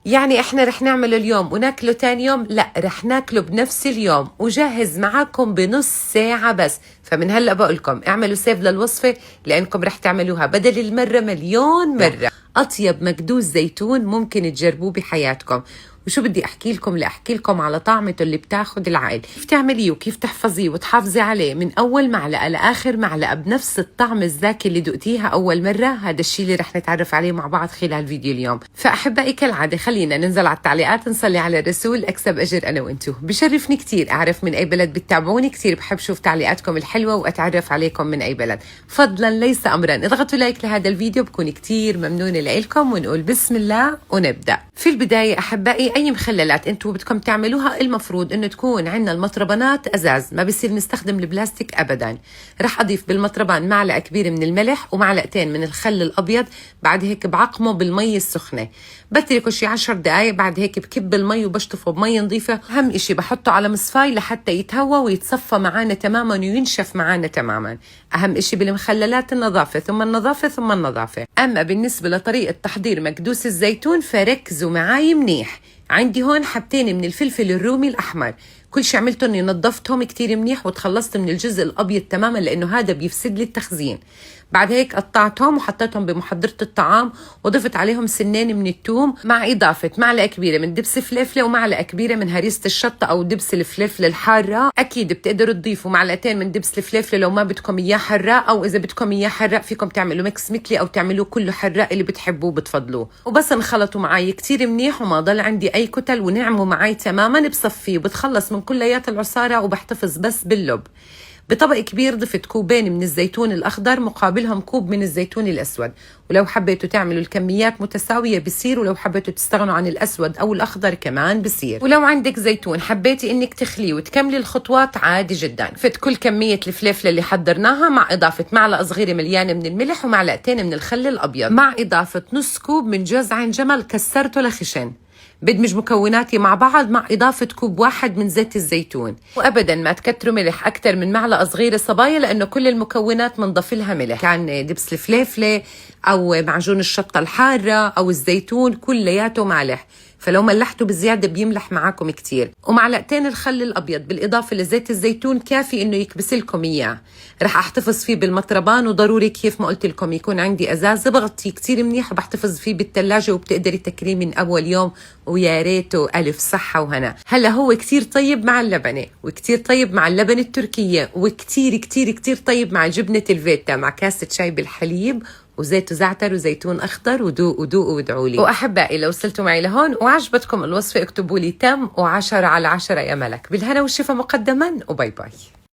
يعني احنا رح نعمله اليوم وناكله تاني يوم؟ لا، رح ناكله بنفس اليوم وجاهز معاكم بنص ساعة بس. فمن هلأ بقولكم اعملوا save للوصفة لأنكم رح تعملوها بدل المرة مليون مرة. أطيب مكدوس زيتون ممكن تجربوه بحياتكم. وشو بدي احكي لكم؟ لاحكي لكم على طعمته اللي بتاخد العقل، كيف تعمليه وكيف تحفظيه وتحافظي عليه من اول معلقه لاخر معلقه بنفس الطعم الزاكي اللي دقتيها اول مرة. هذا الشيء اللي رح نتعرف عليه مع بعض خلال فيديو اليوم. فاحبائي كالعادة خلينا ننزل على التعليقات، نصلي على الرسول، اكسب اجر انا وانتو. بشرفني كثير اعرف من اي بلد بتتابعوني، كثير بحب شوف تعليقاتكم الحلوة واتعرف عليكم من اي بلد. فضلا ليس امرا اضغطوا like لهذا الفيديو، بكون كثير ممنونه لكم. ونقول بسم الله ونبدا. في البداية احبائي اي مخللات انتم بدكم تعملوها المفروض انه تكون عندنا المطربانات ازاز، ما بصير نستخدم البلاستيك ابدا. رح اضيف بالمطربان معلقه كبيرة من الملح ومعلقتين من الخل الابيض، بعد هيك بعقمه بالمي السخنة، بتركه شي 10 دقائق، بعد هيك بكب المي وبشطفه بمي نظيفة. اهم اشي بحطه على مصفاي لحتى يتهوى ويتصفى معانا تماما وينشف معانا تماما. اهم اشي بالمخللات النظافة ثم النظافة ثم النظافة. اما بالنسبة لطريقه تحضير مكدوس الزيتون فركزوا معاي منيح. عندي هون حبتين من الفلفل الرومي الأحمر، كل شيء عملته اني نظفتهم كتير منيح وتخلصت من الجزء الأبيض تماما لأنه هذا بيفسد لي التخزين. بعد هيك قطعتهم وحطيتهم بمحضرة الطعام وضفت عليهم سنين من الثوم مع إضافة معلقة كبيرة من دبس فلفلة ومعلقة كبيرة من هريسة الشطة أو دبس الفلفلة الحارة. أكيد بتقدروا تضيفوا معلقتين من دبس الفلفلة لو ما بدكم إياه حراق، أو إذا بدكم إياه حراق فيكم تعملوا mix مثلي أو تعملوه كله حراق اللي بتحبوه بتفضلوه. وبس انخلطوا معي كتير منيح وما ضل عندي أي كتل ونعموا معي تماما، بصفيه وبتخلص من كليات العصارة وبحتفظ بس باللب. بطبق كبير ضفت كوبين من الزيتون الأخضر مقابلهم كوب من الزيتون الأسود، ولو حبيتوا تعملوا الكميات متساوية بصير، ولو حبيتوا تستغنوا عن الأسود أو الأخضر كمان بصير. ولو عندك زيتون حبيتي إنك تخليه وتكملي الخطوات عادي جدا. فت كل كمية الفلفلة اللي حضرناها مع إضافة معلقة صغيرة مليانة من الملح ومعلقتين من الخل الأبيض مع إضافة نص كوب من جوز عين جمل كسرته لخشن. بدمج مكوناتي مع بعض مع إضافة كوب واحد من زيت الزيتون، وأبدا ما تكتروا ملح أكثر من معلقة صغيرة صبايا لأنه كل المكونات منضاف لها ملح، كان دبس الفليفلة أو معجون الشطة الحارة أو الزيتون كلياته مالح، فلو ملحتوا بزيادة بيملح معاكم كتير. ومعلقتين الخل الأبيض بالإضافة لزيت الزيتون كافي إنه يكبس لكم إياه. رح أحتفظ فيه بالمطربان، وضروري كيف ما قلت لكم يكون عندي أزاز بغطيه كتير منيح وبحتفظ فيه بالثلاجة، وبتقدري تاكليه من أول يوم، ويا ريته ألف صحة وهنا. هلا هو كتير طيب مع اللبنة، وكتير طيب مع اللبنة التركية، وكتير كتير كتير طيب مع جبنة الفيتا مع كاسة شاي بالحليب وزيت وزعتر وزيتون اخضر. ودوقوا ودوقوا وادعوا لي. واحبائي لو وصلتوا معي لهون وعجبتكم الوصفة اكتبوا لي تم و10 على 10 يا ملك. بالهنا والشفا مقدما، و bye bye.